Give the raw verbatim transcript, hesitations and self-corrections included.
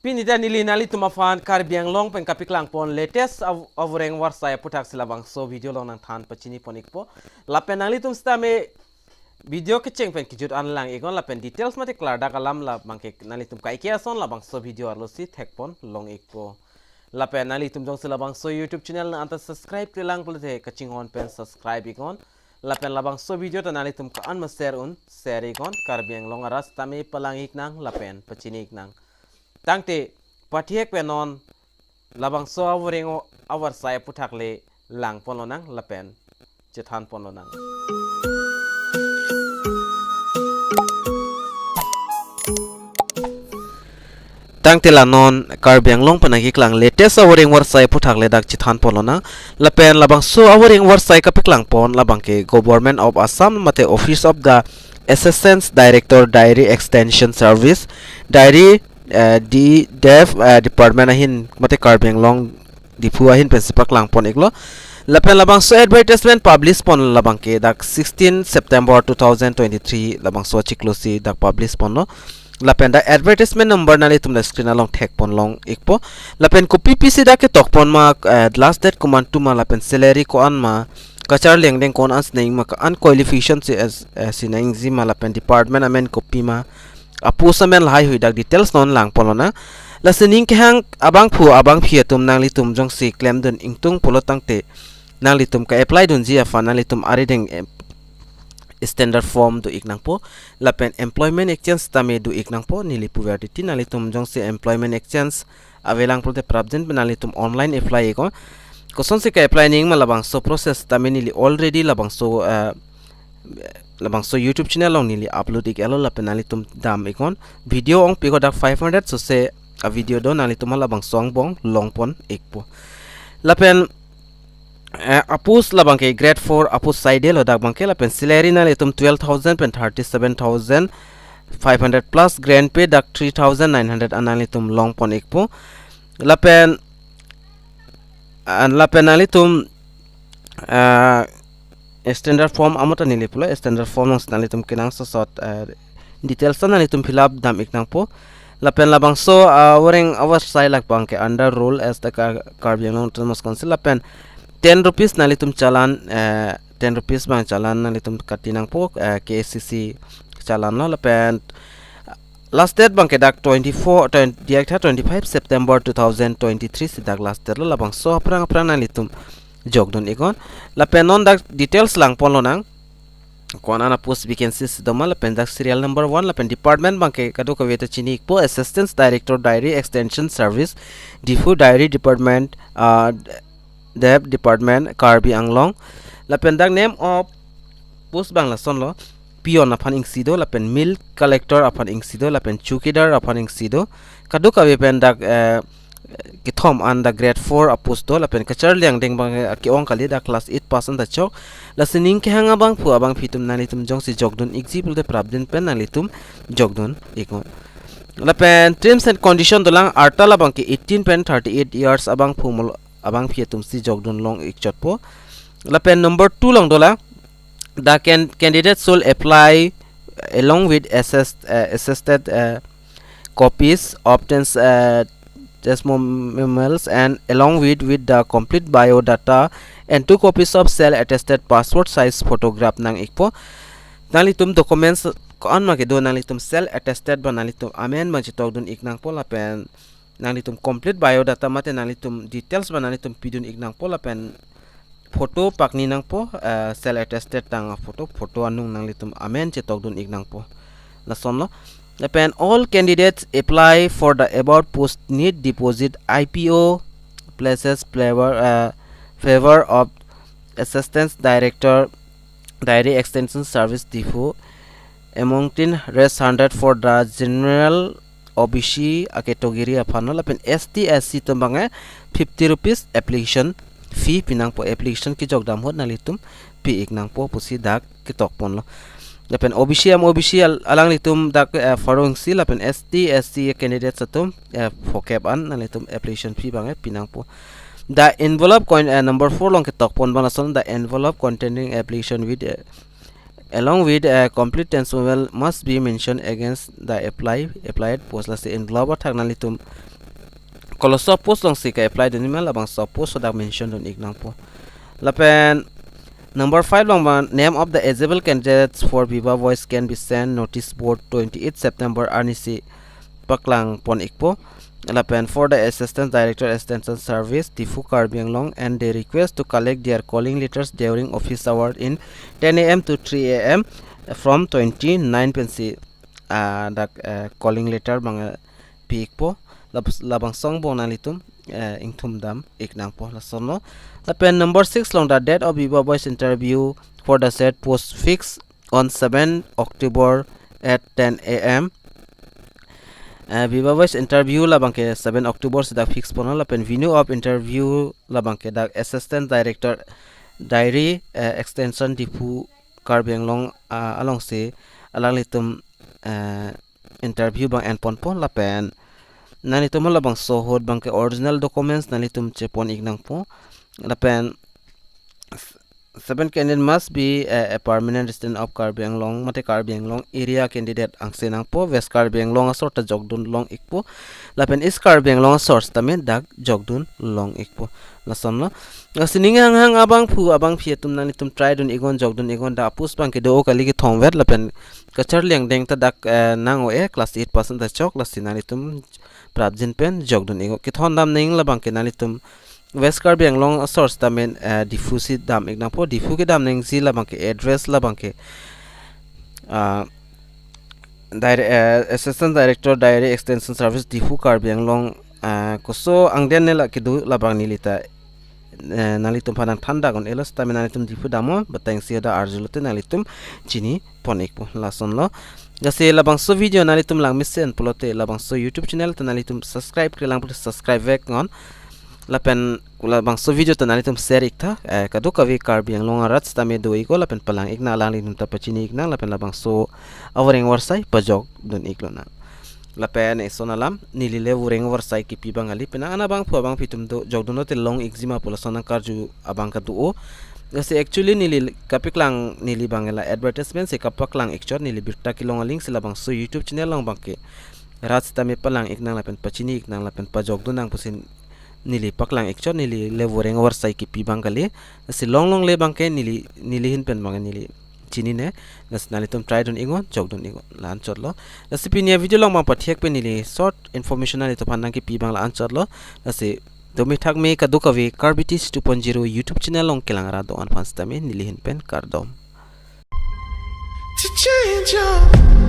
Pini ta neli nanglitum aphan Karbi Anglong pen kapaklang pon latest av-, avoreng avarsai aphuthak si labangso video along nangthan pachini pon ikpo. Lapen nanglitum sitame video kecheng pen kejut an lang iknon lapen details mate klardak alam labangke nanglitum kaike ason labangso video arlo si thek pon long ikpo. Lapen nanglitum jongsi labangso YouTube channel nang anta subscribe-kle lang pulote kachinghon pen subscribe iknon. Lapen labangso video ta nanglitum ko-an ma share un, share iknon. Karbi Anglong arat sitame palang iknang lapen pachini iknang. Tangte pathek pen non labangso avoreng avarsai aphuthak le lang pon lonang lapen chethan pon lonang. Tangte la non Karbi Anglong pen nangkeklang latest avoreng avarsai aphuthak le dak chethan pon lonang. Lapen labangso avoreng avarsai kapaklang pon labangke Government of Assam mate Office of the Assistant Director Dairy Extension Service, Dairy, eh, di DEF, eh, department ahin mate Karbi Anglong Diphu ahin pensi paklang pon iklo. Lapen labangso advertisement publish pon labangke dak sixteen September two thousand twenty-three labangso achiklo si dak publish ponlo. Lapen dak advertisement number nanglitum dak screen along thek pon long ikpo. Lapen kopi pisi dak ketok pon ma, eh, last date komantu ma lapen salary ko-an ma, kacharli angdeng ko-an si nangji ma, ko-an qualification si, eh, si nangji ma lapen department amen kopi ma, apost amen lahaihui dak details non lang pon lonang. Lasi ning kehang abangphu abangphi atum nanglitum jongsi klemdun ingtung pulo tangte nanglitum ka-apply dunji aphan nanglitum arideng, eh, standard form do ik nangpo. Lapen employment exchange tame do ik nangpo. Neli puver titi nanglitum jongsi employment exchange avelang pulote prapjin pen nanglitum online apply iknon. Kosonsi ka-apply nangji ma labangso process tame neli already labangso, eh, labangso YouTube channel along neli upload ik-etlo lapen nanglitum dam iknon. Video ongpi ko dak five hundred sose avideo do, nanglitum labangso angbong long pon ikpo. Lapen, eh, apost labangke grade four apost saidelo dak abangke lapen salary nanglitum twelve thousand pen thirty-seven thousand five hundred plus grant pay dak three thousand nine hundred an nanglitum long pon ikpo. Lapen, an lapen nanglitum, ah, standard form amo ta neli pulo, standard form along nanglitum kenangsot, ah, details ta nanglitum fill up dam ik nangpo. Lapen labangso, ah, avoreng avarsai labangke under rule as the Kar-, Karbi Anglong Autonomous Council lapen ten rupees nanglitum challan, eh, ten rupees abang challan nanglitum kati nangpo, eh, K A C C challan lo lapen last date abangke dak twenty-four, twenty, diak tha twenty-five September two thousand twenty-three si dak last date lo, labangso aphrang aphrang nanglitum jokdun iknon. Lapen non dak details lang pon lonang. Ko-an ana post vacancies doma lapen dak serial number one lapen department abangke kadokave ta chini ikpo, Assistant Director Dairy Extension Service, Diphu Dairy Department, ah, DEF Department, Karbi Anglong. Lapen dak name of post abang lasonlo, peon aphan isi do, lapen milk collector aphan isi do, lapen chowkidar aphan isi do. Kadokave pen dak, eh, kethom an dak grade four apost do, lapen kacharli angdeng abang, eh, ke-ong kali dak class eight pass an ta chok. Lasi ning kehang abangphu abangphi atum nanglitum jongsi jokdun ikji pulote prapjin pen nanglitum jokdun iknon. Lapen terms and condition dolang, arta labangke eighteen pen thirty-eight years abangphu mol-, abangphi atum si jokdun long ikchotpo. Lapen number two along dolang, the can-, candidate should apply along with assessed, uh, assisted, uh, copies of tens-, uh, testimonials and along with, with the complete biodata and two copies of self attested passport size photograph nang ikpo. Nanglitum documents ko-an ma kedo nanglitum self attested abang nanglitum amen abang chetokdun ik nangpo lapen nanglitum complete biodata mate nanglitum details abang nanglitum pidun ik nangpo lapen photo pakni nangpo, eh, self attested tang photo, photo anung nanglitum amen chetokdun ik nangpo. Lasonlo. Lapen all candidates apply for the above post need deposit I P O places flavor, eh, favor of Assistant Director Dairy Extension Service Diphu, amounting rupees hundred for the general O B C acategory aphan lo, lapen S T, S C atum abangke fifty rupees application fee pi nangpo, application kejok dam ahut nanglitum pi ik nangpo pusi dak ketok ponlo. Lapen O B C am O B C al-, alanglitum dak, eh, pharo isi, lapen S T, S C candidates atum, eh, phokep an nanglitum application fee abangke pi nangpo. The envelope con-, eh, number four along ketok pon abang lason, the envelope containing application with, eh, along with, eh, complete testimonial must be mentioned against the apply, applied post. Lasi envelope athak nanglitum koloso post alongsi ke-apply dunji ma, labangso post hadak mention dun-ik nangpo. Lapen number five along abang, name of the eligible candidates for Viva Voce can be sent notice board twenty-eighth September arnisi paklang pon-ikpo. Lapen for the Assistant Director Extension Service, Diphu, Karbi Anglong, and they request to collect their calling letters during office hour in ten a m to three a m from twenty-nine pensi, ah, dak, eh, calling letter abang, eh, pi-ikpo. Lab-, labangso angbong nanglitum, eh, ingthum dam-ik nangpo, lasonlo. Lapen number six along, the date of Viva Voce interview for the said post fixed on seven October at ten a m. Eh, Viva Voce interview labang ke seven October si dak fix ponlo, lapen venue of interview labang ke dak Assistant Director Diary, eh, Extension, Diphu, Karbi Anglong, ah, alongsi alanglitum, eh, interview abang en ponpo. Lapen nanglitum labangso ahut abang ke original documents nanglitum chepon-ik nangpo. Lapen seven candidate must be a, a permanent resident of Karbi Anglong, mate Karbi Anglong area candidate angse nangpo. West Karbi Anglong asor ta jokdun long-ikpo. Lapen East Karbi Anglong asor sitame dak jokdun long-ikpo, lasonlo. Lasi ning hanghang abangphu abangphi atum nanglitum try dun-iknon, jokdun-iknon, dak a-post abang ke do-o kali, kethom vet, lapen kacharli angdeng ta dak, eh, nang-o-e, class eight pass an ta chok, lasi nanglitum prapjin pen jokdun-iknon. Kethon dam nangji labang ke nanglitum West Karbi Anglong asor sitame, eh, Diphu si dam-ik nangpo. Diphu kedam nangji labang ke address labang ke, ah, dire-, eh, Assistant Director Diary Extension Service, Diphu, Karbi Anglong, ah, koso angdeng ne la kedo labang neli ta, eh, nanglitum aphan nangthan dak un-elo, sitame nanglitum Diphu damnon, batang si hadak arjulote nanglitum chini pon-ikpo, lasonlo. Lasi labangso video nanglitum lang mesen pulote labangso YouTube channel ta nanglitum subscribe-kre lang pulote subscribe veknon. Lapen labangso video ta nanglitum share-iktha, eh, kadokave Karbi Anglong arat sitame do-iknon, lapen palang-iknang, alanglitum ta pachini-iknang, lapen labangso avoreng avarsai pajokdun-iklonang. Lapen eson alam, neli le voreng avarsai kipi abang kali, penang an abangphu abangphi atum do jokdunlote long-ikji ma pu lason nangkarju abang kedo-o. Lasi actually neli kapaklang, neli abang la advertisement si kapaklang-ik chot, neli birta kelong aling si labangso YouTube channel along abang ke rat sitame palang-iknang lapen pachini-iknang lapen pajokdunnang pusi neli paklang-ik chot, neli le voreng avarsai kipi abang kali. Lasi long longle abang ke neli, neli ahin pen abang neli chinine. Lasi nanglitum try dun-iknon, jokdun-iknon, la-anchotlo. Lasi pini avideo along abang pathek pen neli short information nanglitum aphan nangkipi abang la-anchotlo. Lasi dome thakme kadokave Karbi Teach two point zero YouTube channel along kelang rat do-an aphan sitame neli ahin pen kardom. To change your